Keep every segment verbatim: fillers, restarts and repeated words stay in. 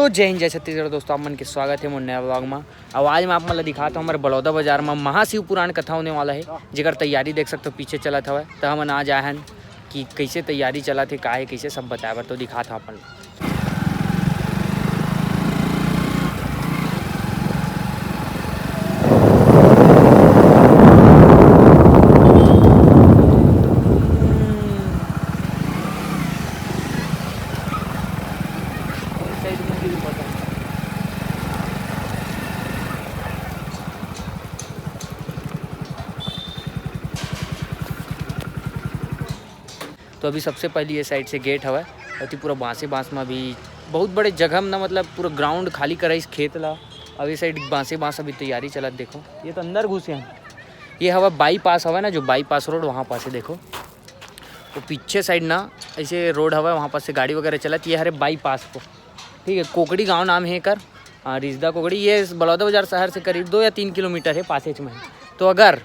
तो जय हिंद, जय छत्तीसगढ़ दोस्तों, आप मन के स्वागत हे मोर नया vlog मा। अउ आज मैं आप मन ला दिखात हूँ, हमर बलौदा बाजार मा महाशिव पुराण कथा होने वाला हे, जेकर तैयारी देख सकते हो पीछे चलत हवय। तो हमन आज आए हन कि कैसे तैयारी चलत हे, का हे, कैसे सब बताए बर, तो दिखात हूँ आप मन ला। तो अभी सबसे पहले ये side से gate हवय, अति पूरा बांसे बांस में अभी बहुत बड़े जगह में ना, मतलब पूरा ground खाली कराइस खेत ला। अब ये side बांसे बांस अभी तैयारी चलत, देखो ये तो अंदर घुसे हैं। ये हवा bypass हवा ना, जो bypass road वहाँ पास है, देखो वो पीछे side ना ऐसे road हवा, वहाँ पास से गाड़ी वगैरह चलत। ये हरे bypass को, ठीक है, कोकड़ी गांव नाम है एकर, आ, रिजदा कोकड़ी। ये बलौदा बाजार शहर से करीब दो या तीन किलोमीटर है, पासेज में है। तो अगर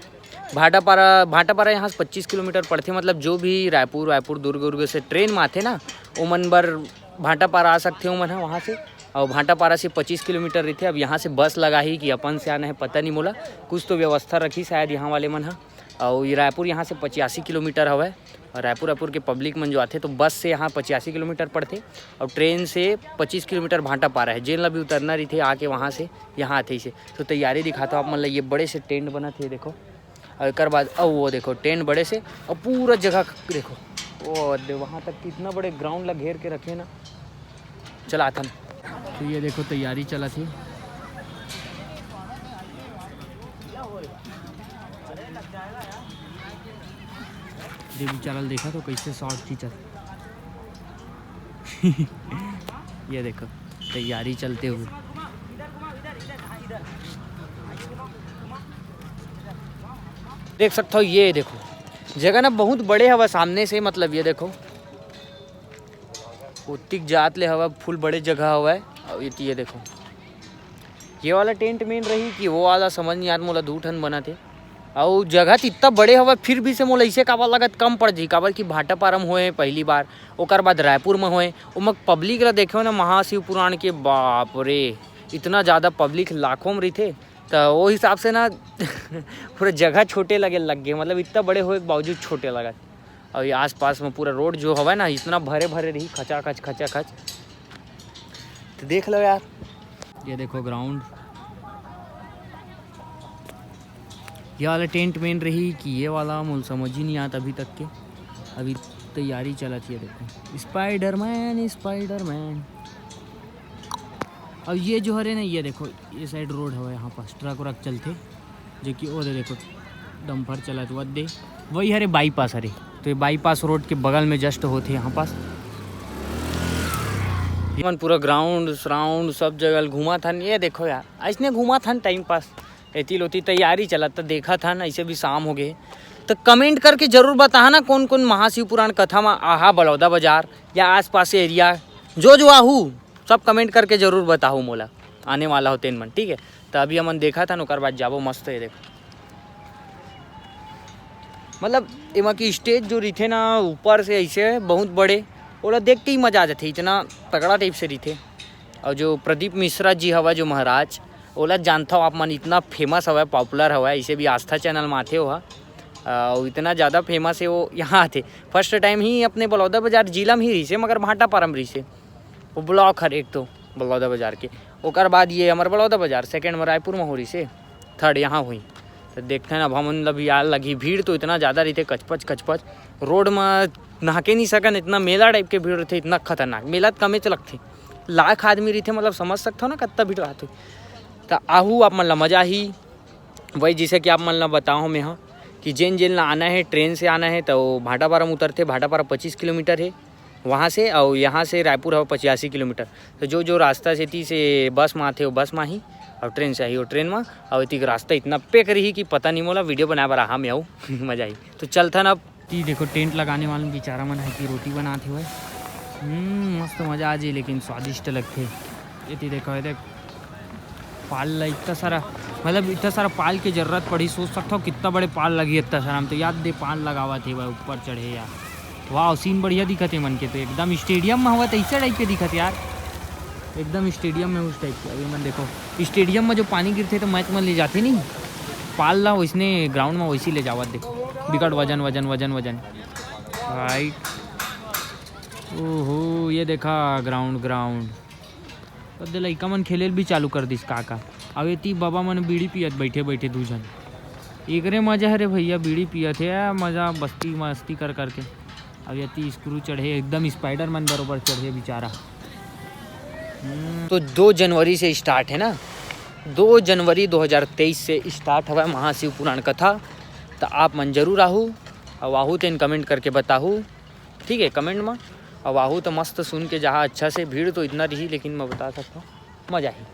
भाटापारा, भाटापारा यहाँ से पच्चीस किलोमीटर पड़थे, मतलब जो भी रायपुर, रायपुर दुर्ग उर्ग से ट्रेन में आथे ना, ओमन बर भाटापारा आ सकथे ओमन ह वहाँ से। और भाटापारा से पच्चीस किलोमीटर रहिथे। अब यहाँ से बस लगाही कि अपन से आना है, पता नहीं मोला, कुछ तो व्यवस्था रखी शायद यहाँ वाले मन ह। और ये रायपुर यहाँ से पचासी किलोमीटर हवय, और रायपुर, रायपुर के पब्लिक मन जो आथे तो बस से यहाँ पचासी किलोमीटर पड़थे, और ट्रेन से पच्चीस किलोमीटर भाटापारा है। जेन ला भी उतरना रहिथे आके वहाँ से यहाँ आथे इसे। तो तैयारी दिखाता हूँ आप मन ला, ये बड़े से टेंट बनत हे, देखो। और एकर बाद, अउ वो देखो टेंट बड़े से, और पूरा जगह देखो, वो दे, वहाँ तक कितना बड़े ग्राउंड ला घेर के रखे ना। चलाथन। तो ये देखो तैयारी चलत हे। ये बेचारा देखा तो कैसे शॉर्ट खींचत। ये देखो तैयारी चलते हुए देख सकता हो। ये देखो जगह ना बहुत बड़े हवा सामने से, मतलब ये देखो ओतिक जात ले हवा, फुल बड़े जगह हवा। और ये, ये देखो ये वाला टेंट मेन रही कि वो वाला, समझ नहीं यार, मोला दू ठन बनत हे। अउ जगह तो इतना बड़े हवा, फिर भी से मोला इसे काबर लगत कम पड़ जाही, काबर कि भाटापारा म होए पहली बार, ओकर बाद रायपुर में होए, ओमा पब्लिक ला देखे हो ना महाशिव पुराण के, बाप रे, इतना ज़्यादा पब्लिक लाखों में रहिथे, तो वो हिसाब से ना पूरा जगह छोटे लगे लग गए, मतलब इतना बड़े होए के बावजूद छोटे लगत। और ये आसपास में पूरा रोड जो हवा ना इतना भरे भरे रही, खचाखच खचाखच। तो देख लो यार, ये देखो ग्राउंड, ये वाला टेंट मेन रही कि ये वाला, मोल समझ ही नहीं आता अभी तक के। अभी तैयारी चलत हे, देखो स्पाइडरमैन, स्पाइडरमैन। अब ये जो हरे ना, ये देखो ये साइड रोड हवा, यहाँ पास ट्रक व्रक चलथे, जो कि वो दे देखो डंपर चलत हुआ दे, वही हरे बाईपास हरे। तो ये बाईपास रोड के बगल में जस्ट होथे यहाँ पास। हमन पूरा ग्राउंड सराउंड सब जगह घूमत हन। ये देखो यार, ऐसने घूमत हन टाइम पास। एती लोती तैयारी चलत, त देखत हन, ऐसे भी शाम हो गए। तो कमेंट करके जरूर बताहा ना, कौन कौन महाशिव पुराण कथा में आहा बलौदा बाजार या आसपास एरिया, जो जो आहू, सब कमेंट करके जरूर बताहू मोला, आने वाला हो तेन मन, ठीक है। तो अभी हमन देखत हन, ओकर बाद जाबो। मस्त है, देखो, मतलब एमा की स्टेज जो रहिथे ना ऊपर से ऐसे बहुत बड़े, ओला देख के ही मजा आ जाथे, इतना तगड़ा टाइप से रहिथे। और जो प्रदीप मिश्रा जी हवा, जो महाराज, ओला जानता हो आप मन, इतना फेमस हवा, पॉपुलर हवा, इसे भी आस्था चैनल में आथे हो। और इतना ज़्यादा फेमस है वो, यहाँ आथे। फर्स्ट टाइम ही अपने बलौदा बाजार जिला में ही रहिसे, मगर भाटापारा में रहिसे। वो ब्लॉक हर एक तो बलौदा बाजार के, ओकर बाद ये हमर बलौदा बाजार, सेकंड में रायपुर में हो रहिसे, थर्ड यहाँ हुई। तो देखते हैं, अब हमन ला भी यार लगी भीड़ तो इतना ज़्यादा रहिथे, कचपच कचपच रोड में नहाके नहीं सकन, इतना मेला टाइप के भीड़ रहिथे, इतना खतरनाक। मेला तो कमेच लगथे, लाख आदमी रहिथे, मतलब समझ सकते हो ना कितना भीड़ रहते। तो आहू आप मन ला मजा ही वही, जैसे कि आप मन ला बताओ मैं हाँ कि जेन जेन ला आना है, ट्रेन से आना है तो भाटापारा में उतरते, भाटापारा पच्चीस किलोमीटर है वहाँ से, और यहाँ से रायपुर है पचासी किलोमीटर। तो जो जो रास्ता से ती से बस में आथे वो बस में ही, और ट्रेन से आही वो ट्रेन में। और इतिक रास्ता इतना पैक रही कि पता नहीं मोला, वीडियो बनाए बर आहा मैं आऊ मजा आई। तो चलथन अब। ती देखो टेंट लगाने वाले बेचारा मन है कि रोटी बनात हेवय। हम्म, मस्त मजा आ जाए, लेकिन स्वादिष्ट लगथे। ये ती देखो, ये देख पाल ला इतना सारा, मतलब इतना सारा पाल के जरूरत पड़ी। सोच सकता हो कितना बड़े पाल लगी इतना सारा। हम तो याद दे पाल लगावत हे भाई, ऊपर चढ़े यार। वाह, सीन बढ़िया दिखत हे मन के, तो एकदम स्टेडियम में हुआ तो ऐसे टाइप के दिखत यार। एकदम स्टेडियम में उस टाइप के। अभी मन देखो, स्टेडियम में जो पानी गिरथे तो मैच में ले जाथे नहीं, पाल ला वैसने ग्राउंड में वैसी ले जावत दे। बिकट वजन, वजन, वजन, वजन। राइट। ओहो, ये देखा ग्राउंड, ग्राउंड। तो दे लइका मन खेले भी चालू कर दिस का का। अब एती बाबा मन बीड़ी पियत बैठे बैठे दू झन। एकरे मजा हरे भैया, बीड़ी पियत हे, मजा बस्ती मस्ती कर करके। अब एती स्क्रू चढ़े, एकदम स्पाइडरमैन बरोबर चढ़े बेचारा। हम्म, तो दो जनवरी से स्टार्ट है ना, दो जनवरी दो हज़ार तेईस से स्टार्ट हवय महाशिव पुराण कथा। तो आप मन जरूर आहू, अउ आहू तेन कमेंट करके बताहू, ठीक है, कमेंट में। अउ आहू तो मस्त सुन के जहाँ अच्छा से, भीड़ तो इतना रही, लेकिन मैं बता सकता हूँ, मजा ही।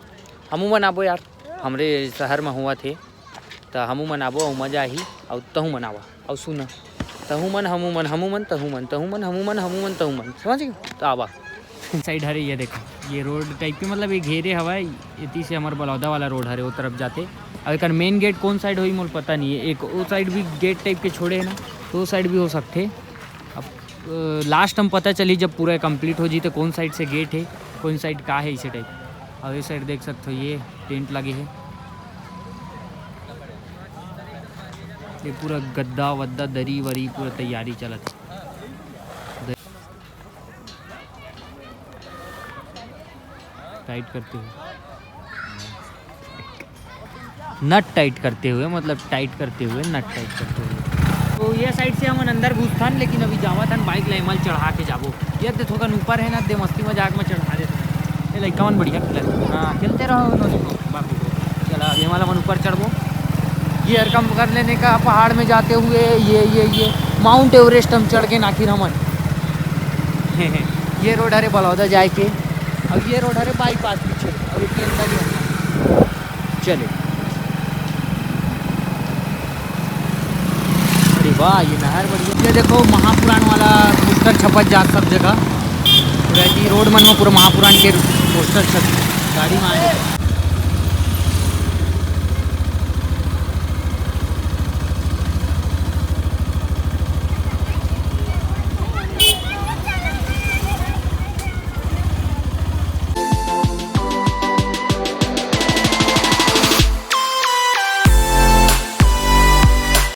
हमू मन आबो यार, हमरे शहर में हुआ थे, तो हमू मन आबो, अउ मजा ही। अउ तहू मन आवा, अउ सुना, तहू मन, हमू मन, हमू मन, तहू मन, तहू मन, हमू मन, हमू मन, तहू मन, समझ गए? तो आवा। साइड हरे, ये देखो, ये रोड टाइप के, मतलब ये घेरे हवा है, एती से हमार बलौदा वाला रोड हरे, वो तरफ जाते। अब एकर मेन गेट कौन साइड होई, मोल पता नहीं है। एक वो साइड भी गेट टाइप के छोड़े है ना, तो वो साइड भी हो सकते। अब लास्ट हम पता चली, जब पूरा कंप्लीट हो जी, तो कौन साइड से गेट है, कौन साइड का है, इसे टाइप। अब ये साइड देख सकते हो, ये टेंट लगे है, ये पूरा गद्दा वद्दा, दरी वरी, पूरा तैयारी चलत है। टाइट करते हुए, नट टाइट करते हुए, मतलब टाइट करते हुए, नट टाइट करते हुए। तो ये साइड से हमन अंदर घुसथन, लेकिन अभी जावत हन, बाइक ला एमल चढ़ा के जाबो। ये दे थोकन ऊपर है ना, दे मस्ती मजाक में चढ़ा देते हैं। ये लइका मन बढ़िया खेलत हैं। हाँ, खेलते रहो, नो देखो, बाप रे। चला, अब ये वाला मन ऊपर चढ़बो। ये हर काम कर लेने का, पहाड़ में जाते हुए ये, ये, ये माउंट एवरेस्ट हम चढ़ के आखिर हमन। ये रोड हरे बलौदा जाए के, अब ये रोड हरे बाईपास पीछे, अब इसके अंदर ही हम चले। अरे वाह, ये नहर बढ़िया। ये देखो, महापुराण वाला पोस्टर छपत जात सब जगह, पूरा एती रोड मन में पूरा महापुराण के पोस्टर छप, गाड़ी में आए।